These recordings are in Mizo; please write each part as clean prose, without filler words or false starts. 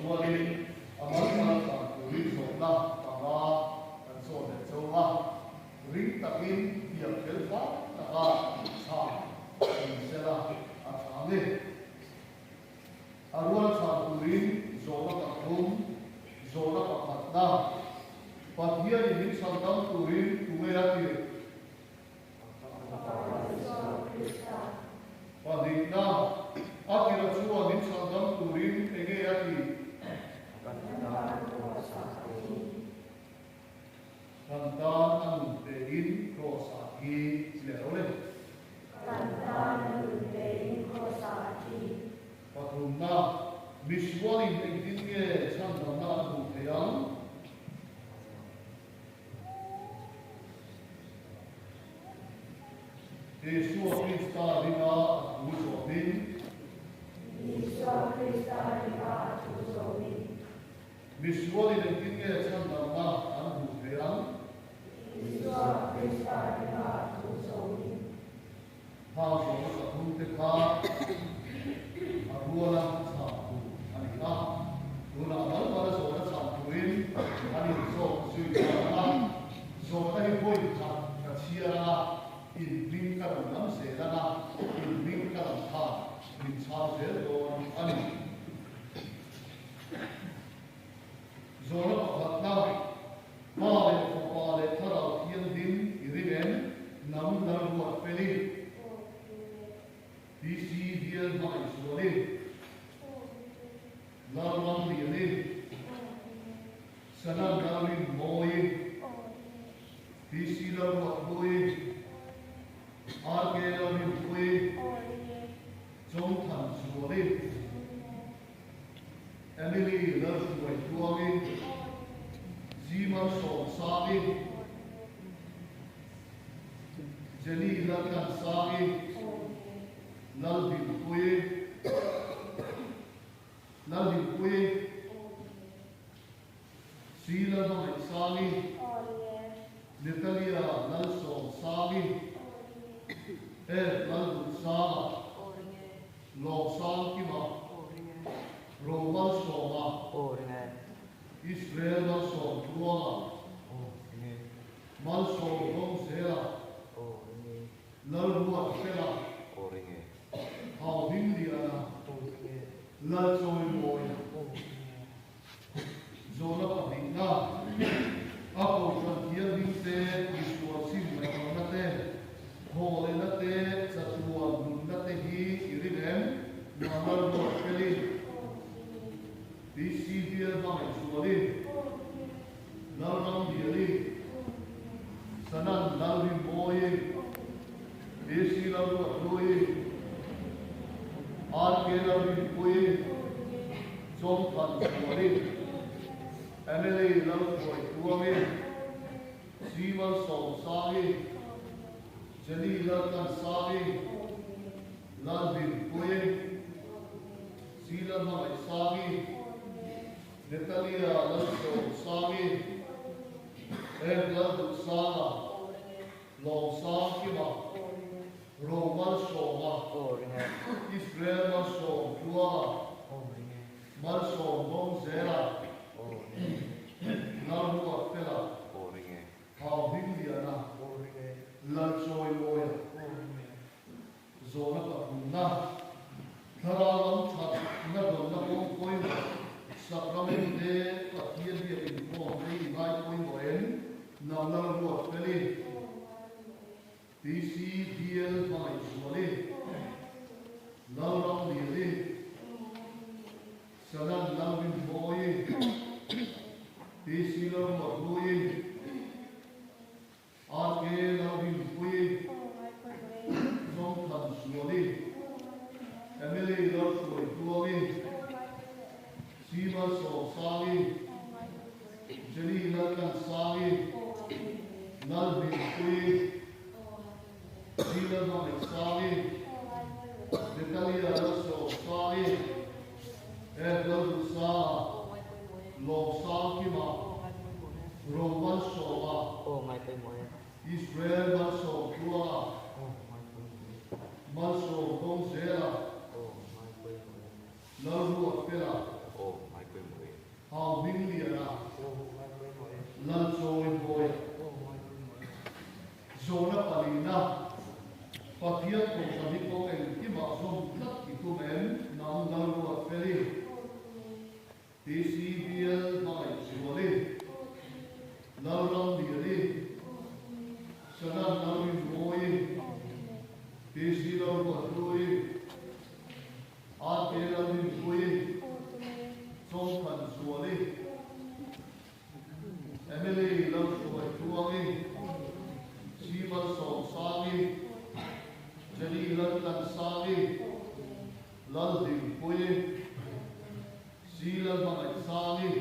rualin a mal mal dan turin zawhna panga kan zawt leh cho a, ring takin thiam fel fai taka chhan ni sela a tha ni. A rual chhan turin zawhna pathum, zawhna pakhatna, Pathianin min chhan dam turin tunge a tirh? Pahnihna, a tira chuan min chhandam turin enge a tih? Kan tan a nun pein Kraws-ah thi leh lo le. Pathumna, misualin engtin nge chhandamna a hmuh theih ang? Isua Krista ringa a thu zawmin. Isua Krista ringa a thu zawmin. Misualin engtin nge chhandamna an hmuh theih ang? Isua Krista ringa a thu zawmin. Kha zawhna pathumte kha a ruala chhan tur a ni a, tunah mal mala zawhna chhan turin an inzawk zui nghal ang a, zawhna hi vawi khat ka chhiar ang a, inhming ka rawn lam zel ang a, inhming ka lam khan min chhang zel dawn a ni. Zawhna pakhatna, Pa leh Fapa leh Thlarau Thianghlim i ring em? Nam lal ruat fel i. PC bial hmangaih zual i. Lal ram lian i. Sanam lal rin mawi i. PC lal ruat hlui i. RK lal rin pui i. Chawngthan zual i. Emily Lalhruai Tluangi, Zimar Sawmsangi, Jenny Laltlansangi, Lalhlimpuii, Lalhlimpuii, C Lalhmangaihsangi, Natalia Lalsawmsangi, F Lalduhsanga, Lawmsangkima, Romalsawma, Israel Malsawmtluanga, Malsawmdawngzela, Lalruatfela, Hauhmingliana, Lalchawimawia, Zawhna pahnihna, A kohhran thianghlim te, misual sim ngaihtuahna te, thawhlehna te, chatuan nunna te hi i ring em? Nahmal ruat felin, PC bial hmangaih zualin, Lalram bialin, Sanan Lalrinmawiin, PC Lalruatluiin, RK Lalrinpuiin, Chawngthan Zualin, Emily Lalhruai Tluangin, Simon Sawmsangin, Jenny Laltlansangin, Lalhlimpuiin, Sila Hmangaihsangin, Natalia Lalsawmsangin, Ed Lalduhsanga, Lawmsangkima, Romalsawma, Israel Malsawmtluanga, Malsawmdawngzela, Lalruatfela, Thauhmingliana, Lalchawimawia, Zawhna pathumna, Thlarau lam thatna dawnna kawng pawimawh, Sakraminte Pathian biak inkhawm te i ngai pawimawh em? Nang Lalruatfeli, PCDL Hmangaihzuali, Lalramliani, Sanan Lalrinmawii, PC Lalruatluii, RK Lalrinpuii, Chawngthanzuali, Emily Lalhruaitluangi, Sima Sawmsangi, Jenny Laltlansangi, Lalhlimpuii, Zila Hmangaihsangi, Natalia Lalsawmsangi, Ed Lalduhsanga, Lawmsangkima, Romalsawma, Israel Malsawmtluanga, Malsawmdawngzela, Lalruatfela. RK Lalrinpuii, Chawngthanzuali, Emily Lalhruaitluangi, Simalsawmsangi, Jenny Laltlansangi, Laldingpuii, Si Lalhmangaihsangi,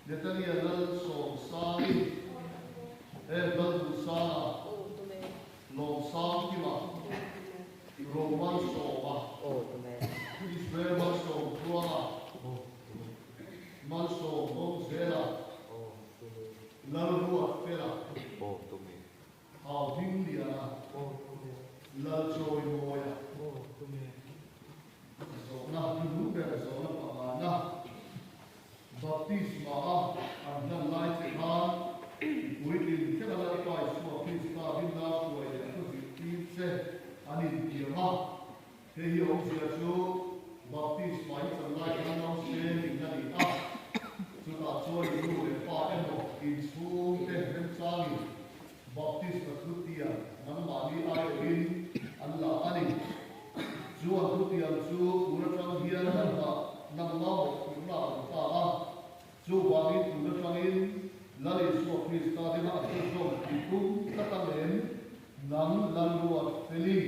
Netania Lalsawmsangi, F Lalduhsanga, Lawmsangkima, Romalsawma, Israel Malsawmtluanga, Malsawm Bawngzela, Lalruatfela, Hau Hmingliana, Lalchawimawia. Zawhna hnuhnung ber zawhna pangana Baptisma a an hlan lai che khan puitling thlenga Lalpa Isua Krista rinna hruai leh a thu zirtir che an intiam a. Hei hi awmzia chu Baptisma i chan lai khan nausen in a ni a, chutah chuan i nu leh pa emaw inchhungte remchangin Baptisma thutiang nangmahni aiawhin an la a ni. Chu an thutiang chu tun atang hian nangmah nangmah mawhphurhna a awm ta a. Chuvangin tun atangin Lal Isua Krista ringa a thu zawm tih tum tlat ang em? Nang Lalruat Feli,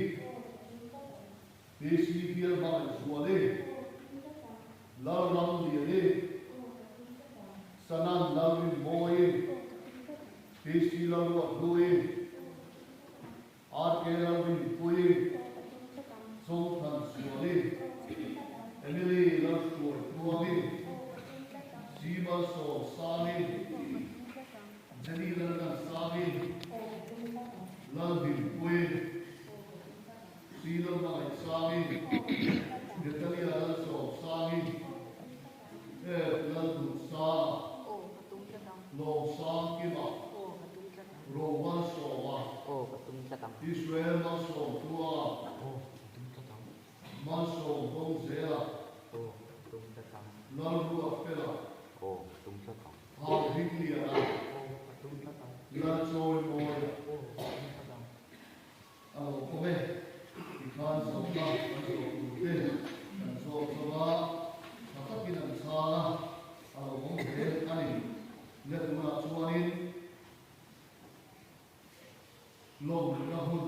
PC bial Hmangaihzuali, Lalramliani, Sanan Lalrinmawii, PC Lalruathlui, RK Lalrinpuii, Zothansuali, Emily Lalhruaitluangi, Simalsawmsangi, Jenny Lalnansangi, Lalhlimpuii, Si Lalhmangaihsangi, Natalia Lalsawmsangi, F Lalduhsanga, Lawmsangkima, Romalsawma, Israel Malsawmtluanga, Malsawmdawngzela, Lalruatfela, Hauhmingliana, Lalchawimawia. A lo awm e, tikhan zawhna kan zawh tur te kan zawk zo a, tha takin an chhang a, a lo awm hle a ni. Le tunah chuanin lawmna hun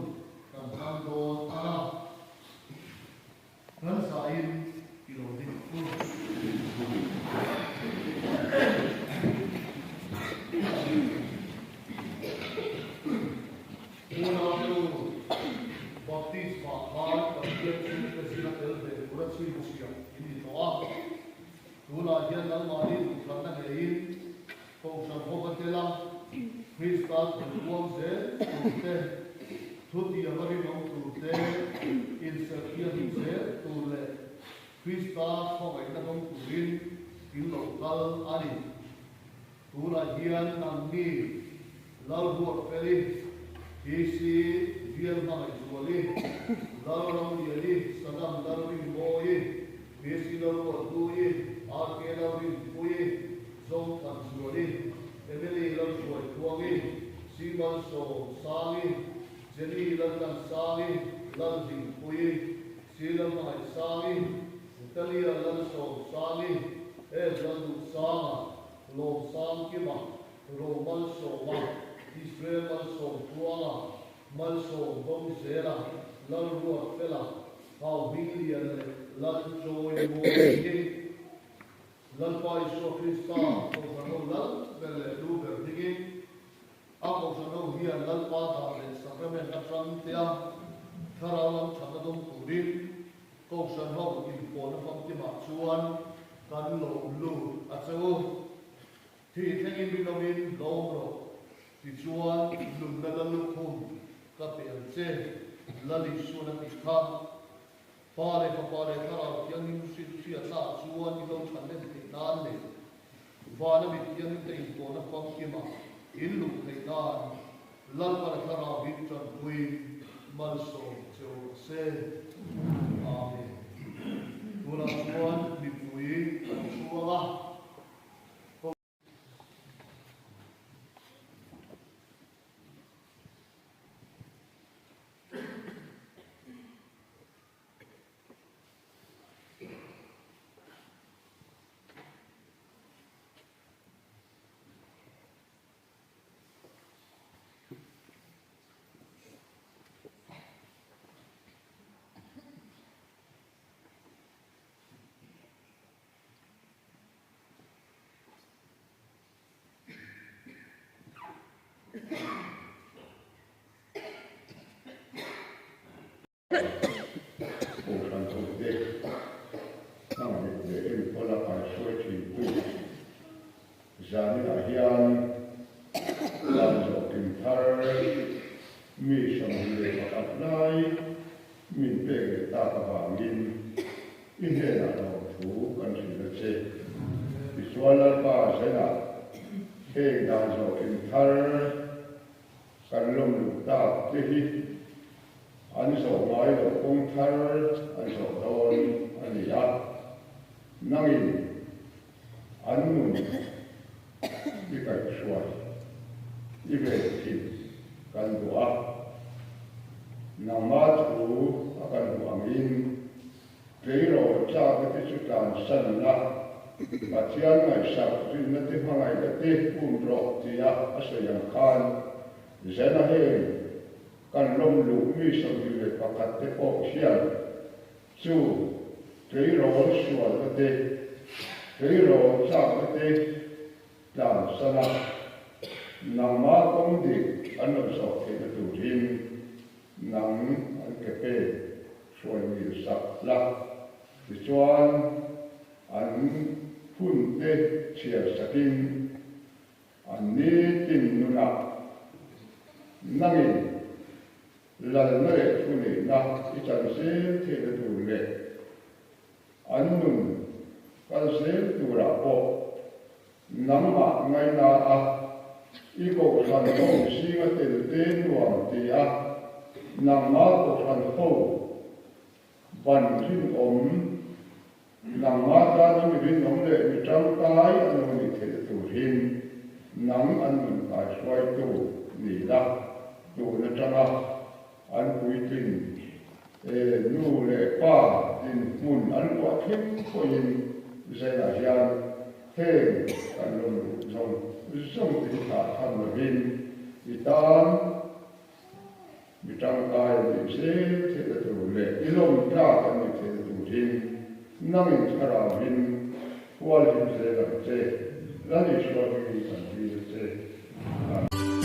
kan hmang dawn a, kan zahin i lo ding fur. Unau Baptist mah khan Pathian chhungte zira tel ve tura chhinchhiah in ni tawh a. Tunah hian nangmahni duhthlanna ngeiin Kohhran ho va tel a, Krista thutbuang zel tur te, thutiam a rinawm tur te, inserhhiam zel tur leh Krista khawngaihna dawng turin in lo kal a ni. Tunah hian nangni Lalruatfeli, PC Bial Hmangaihzuali, Lalramliani, Sanam Lalrinmawii, PC Lalruathlui, RK Lalrinpuii, Zothanzuali, Emily Lalhruaitluangi, Simalsawmsangi, Jenny Laltlansangi, Lalhlimpuii, Si Lalhmangaihsangi, Natalia Lalsawmsangi, Ed Lalduhsanga, Lawmsangkima, Ro Malsawma, Israel Malsawmtluanga, Malsawm Dawngzela, Lalruatfela, Hau Hminglian leh Lalchawimawi hi Lalpa Isua Krista Kohhran ho lal ber leh lu ber hmingin a Kohhran ho hian Lalpa dan leh Sacrament atang tea thlarau lam thatna dawng turin Kohhran ho inpawhna famkimah chuan kan lawm lut a che u. Thi thlengin rinawmin lawm rawh, tichuan nunna la lukhum ka pe ang che, Lal Isuan a ti kha. Pa leh Fapa leh Thlarau Thianghlim hrilhhriatna ah chuan i lo than lem theih nan leh vana mi thianghlimte inpawhna famkima in luh theih nan Lalpa leh Thlarau hi tanpuiin malsawm che u rawh se. Amen. Tunah chuan mipui kan chhuang a. I hnenah lawmthu kan hrilh a che. Tichuan Lalpa zenah heng dan zawhtlin thar kan lawm luh tak te hi an zawh ngai loh kawng thar an zawh dawn a ni a. Nangin an nun i kaihhruai i ve thin kan duh a, nangma thu a kan duh angin tleirawl tlakna te chu tlansan la, Pathian ngaihsak rinna te hmangaihna te um rawh tia a sawi ang khan Zena heng kan lawm luh mi 21 te pawh hian Chu tleirawl sualna te, tleirawl chakna te tlansan a, nangma kawng dik an rawn zawh theihna turin nang an ke pek hruai ngil sak la. Tichuan, an hun te chhiar sakin an nitin nunah nangin Lalna leh thuneihna i chan zel theihna tur leh an nun kal zel turah pawh nangmah ngaina a, i kohhran ho zinga telte nuam ti a, nangmah kohhran ho ban rinawm, nangmah tana mi rinawm leh mi tangkai an lo nih theihna turin nang an nun kaihruaitu ni la, tun atanga an puitlin e nu leh pa dinhmun an luah thleng pawhin Zainah hian heng kan rawn luh zawng zawng te hi thlah tham lovin i tan Mi tangkai a nih zel theihna tur leh i lawm tlak a nih theihna turin nangin thlarauin hualhim zel ang che. Lal Isua hmingin kan dil che. Amen.